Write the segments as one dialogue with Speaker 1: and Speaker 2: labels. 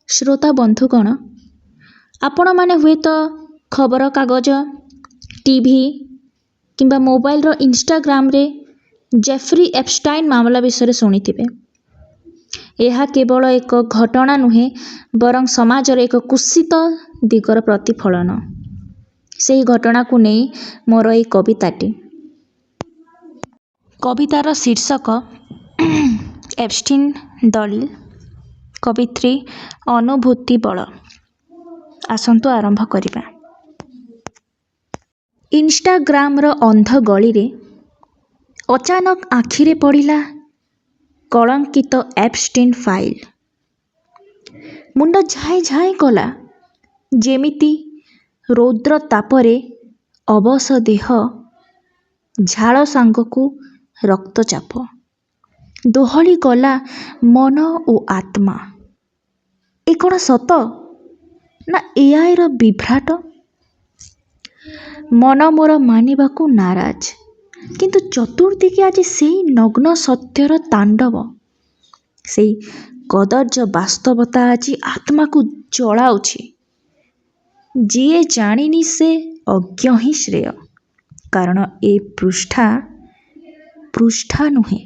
Speaker 1: ଶ୍ରୋତା ବନ୍ଧୁଗଣ, ଆପଣମାନେ ହୁଏତ ଖବରକାଗଜ, ଟିଭି କିମ୍ବା ମୋବାଇଲର ଇନଷ୍ଟାଗ୍ରାମରେ ଜେଫ୍ରି ଏପଷ୍ଟାଇନ୍ ମାମଲା ବିଷୟରେ ଶୁଣିଥିବେ। ଏହା କେବଳ ଏକ ଘଟଣା ନୁହେଁ, ବରଂ ସମାଜର ଏକ କୁତ୍ସିତ ଦିଗର ପ୍ରତିଫଳନ। ସେହି ଘଟଣାକୁ ନେଇ ମୋର ଏଇ କବିତାଟି। କବିତାର ଶୀର୍ଷକ ଏପଷ୍ଟିନ୍ ଦଲିଲ୍। କବୟିତ୍ରୀ ଅନୁଭୂତି ବଳ। ଆସନ୍ତୁ ଆରମ୍ଭ କରିବା। ଇନଷ୍ଟାଗ୍ରାମର ଅନ୍ଧ ଗଳିରେ ଅଚାନକ ଆଖିରେ ପଡ଼ିଲା କଳଙ୍କିତ ଏପଷ୍ଟିନ୍ ଫାଇଲ୍। ମୁଣ୍ଡ ଝାଏଁ ଝାଏଁ କଲା, ଯେମିତି ରୌଦ୍ରତାପରେ ଅବଶ ଦେହ, ଝାଳ ସାଙ୍ଗକୁ ରକ୍ତଚାପ। ଦୋହଲିଗଲା ମନ ଓ ଆତ୍ମା। ଏ କ'ଣ ସତ, ନା ଏଆଇର ବିଭ୍ରାଟ? ମନ ମୋର ମାନିବାକୁ ନାରାଜ। କିନ୍ତୁ ଚତୁର୍ଦ୍ଦିଗେ ଆଜି ସେଇ ନଗ୍ନ ସତ୍ୟର ତାଣ୍ଡବ। ସେଇ କଦର୍ଯ୍ୟ ବାସ୍ତବତା ଆଜି ଆତ୍ମାକୁ ଜଳାଉଛି। ଯିଏ ଜାଣିନି ସେ ଅଜ୍ଞ ହିଁ ଶ୍ରେୟ। କାରଣ ଏ ପୃଷ୍ଠା, ପୃଷ୍ଠା ନୁହେଁ,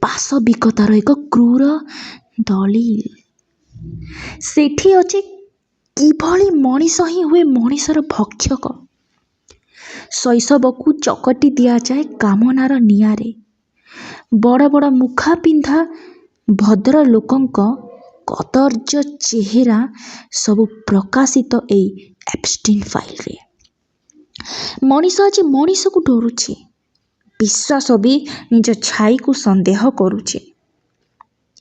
Speaker 1: ପାଶବିକତାର ଏକ କ୍ରୂର ଦଲିଲ୍। ସେଠି ଅଛି କିଭଳି ମଣିଷ ହିଁ ହୁଏ ମଣିଷର ଭକ୍ଷକ। ଶୈଶବକୁ ଚକଟି ଦିଆଯାଏ କାମନାର ନିଆଁରେ। ବଡ଼ ବଡ଼ ମୁଖାପିନ୍ଧା ଭଦ୍ରଲୋକଙ୍କ କଦର୍ଯ୍ୟ ଚେହେରା ସବୁ ପ୍ରକାଶିତ ଏଇ ଏପଷ୍ଟିନ୍ ଫାଇଲରେ। ମଣିଷ ଆଜି ମଣିଷକୁ ଡରୁଛି। ବିଶ୍ୱାସ ବି ନିଜ ଛାଇକୁ ସନ୍ଦେହ କରୁଛି।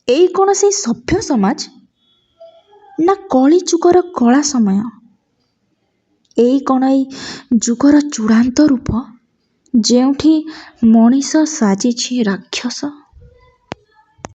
Speaker 1: ଏଇ କ'ଣ ସେଇ ସଭ୍ୟ ସମାଜ, ନା କଳିଯୁଗର କଳା ସମୟ? ଏଇ କ'ଣ ଏଇ ଯୁଗର ଚୂଡ଼ାନ୍ତ ରୂପ, ଯେଉଁଠି ମଣିଷ ସାଜିଛି ରାକ୍ଷସ?